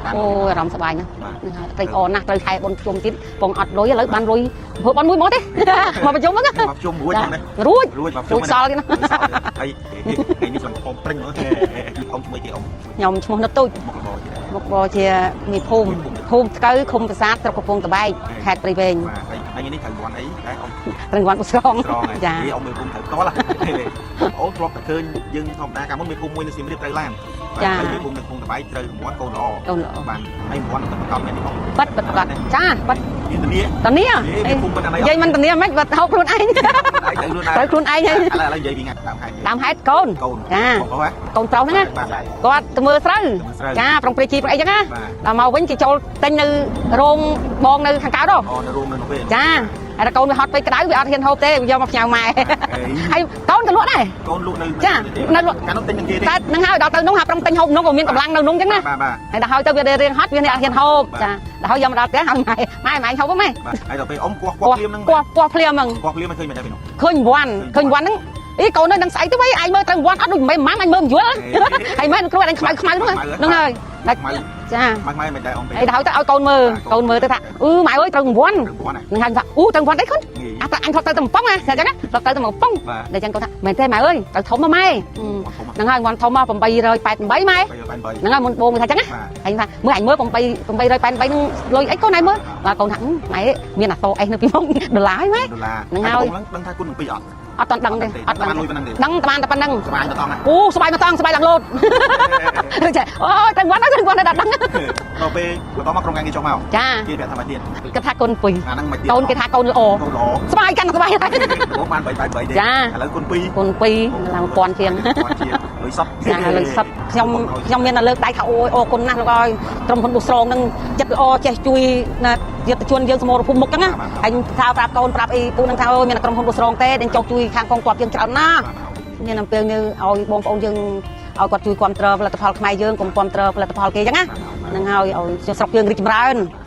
បាន អូយអារម្មណ៍សប្បាយណាស់ហ្នឹងហើយត្រេកអរណាស់ត្រូវខែបុណ្យជុំទៀតពងអត់លុយឥឡូវបានលុយធ្វើបុណ្យមួយមកទេ មកប្រជុំហ្នឹង មកជុំរួចហ្នឹងណា រួច រួចមកជុំ រួចសល់ទៀតណា ហើយថ្ងៃនេះចង់អមព្រិញមកអមជាមួយគេអម ខ្ញុំឈ្មោះនុតទូច មកលបទៀត មុខបរជាមេភូមិភូមិថ្កូវឃុំប្រាសាទស្រុកកំពង់តបែកខេត្តព្រៃវែង បាទហើយថ្ងៃនេះត្រូវវ័នអីដែរអម ត្រូវវត្តបុស្រង ស្រងហើយ ចា អមមេភូមិត្រូវតល់អូធ្លាប់តែឃើញយើងធម្មតាកាលមុនមេភូមិមួយនៅសៀមរាបត្រូវឡានហើយមេភូមិនៅកំពង់តបែកត្រូវរង្វាន់កូនល្អ កូនល្អ បានហើយរង្វាន់ទៅប្រកបមែនទេបង បាត់បាត់បាត់ចាបាត់ មានធានា តានី មេភូមិបាត់អី និយាយមិនតានីមិនបាត់ហូបខ្លួនឯង ត្រូវខ្លួនឯង ត្រូវខ្លួនឯងហើយ ឥឡូវឥឡូវនិយាយពីថ្ងៃដើមហេតុ តាមហេតុកូនក ូន ចា បងប្អូនហ៎ កូនប្រុសហ្នឹងណា បាទ គាត់ទៅមើលស្រូវ មើលស្រូវ ចាប្រុងព្រាជីប្រុងអីចឹងណា បាទ ដល់មកវិញគេចូលទិញនៅរោងបងនៅខាងកើតហ៎ អូនៅរួមនៅនោះវិញ ចាហើយកូនវាហត់ពេកក្តៅវាអត់ហ៊ានហូបទេវាយកមកផ្ញើម៉ែហើយកូនក៏លក់ដែរ កូនលក់នៅ ចានៅលក់ កាលនោះទិញនឹងគេទេ តែនឹងហើយដល់ទៅនោះហាប្រុងទិញហូបនោះក៏មានកម្លាំងនៅនោះចឹងណា បាទបាទ ហើយដល់ហើយទៅវារៀងហត់វានេះអត់ហ៊ានហូបចាដល់ហើយយកមកដល់ផ្ទះហើយម៉ែម៉ែម៉ែហូបហ្នឹងម៉ែ បាទហើយដល់ពេលអ៊ំគោះគោះភ្លាមហ្នឹង ពោះពោះភ្លាមហ្នឹង គោះភ្លាមមិនឃើញមិនដែរពីនោះ ឃើញវ៉ាន់ឃើញវ៉ាន់ហ្នឹងអីកូននោះដឹងស្អីទៅវិញឯងមើលត្រូវវ៉ាន់អត់ដូចមិនម៉ាំអញមើលមិនយល់ហើយម៉ែនឹងគ្រូអញខ្មៅខ្មៅនោះហ្នឹងហើយដល់ ម៉ៅ ចា ម៉ៅម៉ៅមិនដែរអ៊ំពេល ហើយដល់ហើយទៅឲ្យកូនមើលកូនមើលទៅថាអឺម៉ែអើយត្រូវវ៉ាន់ ត្រូវគាត់ណា នឹងហើយថាអូត្រូវវ៉ាន់អីខុន ងាយ អត់អញថត់ទៅតែកំប៉ុងណាអញ្ចឹងណាថត់ទៅតែកំប៉ុង បាទ ដល់អញ្ចឹងកូនថាមែនទេម៉ែអើយត្រូវធំមកម៉ែ ធំ ហ្នឹងហើយវ៉ាន់ធំមក888ម៉ែ ไปไป ហ្នឹងហើយមុនបងថាអញ្ចឹងណា បាទ ហើយថាមើលអញមើល8 888ហ្នឹងលុយអីកូនឯងមើលបាទកូនថាម៉ែមានអាសអេសនៅពីមុខដុល្លារហើយម៉ែ ដុល្លារហ្នឹងដឹងថាគុណនឹងពីរអត់ អត់តន់ដឹងទេអត់ដឹង បានលុយប៉ុណ្ណឹងទេ ដឹងតែបានតែប៉ុណ្្នឹង ស្បាយទៅតង់ណា អូស្បាយមកតង់ស្បាយឡើងលោត ចាអូយទៅវត្តទៅវត្តដល់ដឹង ដល់ពេលបន្តមកក្រុមការងារចុះមក ចា គេប្រាប់ថាមកទៀត គាត់ថាកូនពុយ អាហ្នឹងមកទៀត កូនគេថាកូនល្អ កូនល្អ ស្បាយកាន់ស្បាយហើយ បងបាន3 8 3ទេ ចា ឥឡូវគុណ2 កូនពីរឡើង1000ជាង ជាងលុយសត ចាលើកសិតខ្ញុំខ្ញុំមានតែលើកដៃថាអូយអរគុណណាស់លោកអើយក្រុមហ៊ុនប៊ូស្រងនឹងចិត្តល្អចេះជួយណាយុទ្ធជនយើងសមរភូមិមុខចឹងណាហើយថាប្រាប់កូនប្រាប់អីពូនឹងថាអូយមានតែក្រុមហ៊ុនប៊ូស្រងទេដែលចុះជួយខាងកងទ័ពយើងច្រើនណាស់មានអំពើនេះឲ្យបងប្អូនយើងឲ្យគាត់ជួយគ្រប់គ្រងផលិតផលខ្មែរយើងកុំគ្រប់គ្រងផលិតផលគេចឹងណាហ្នឹងហើយឲ្យស្រុកយើងរីកចម្រើន។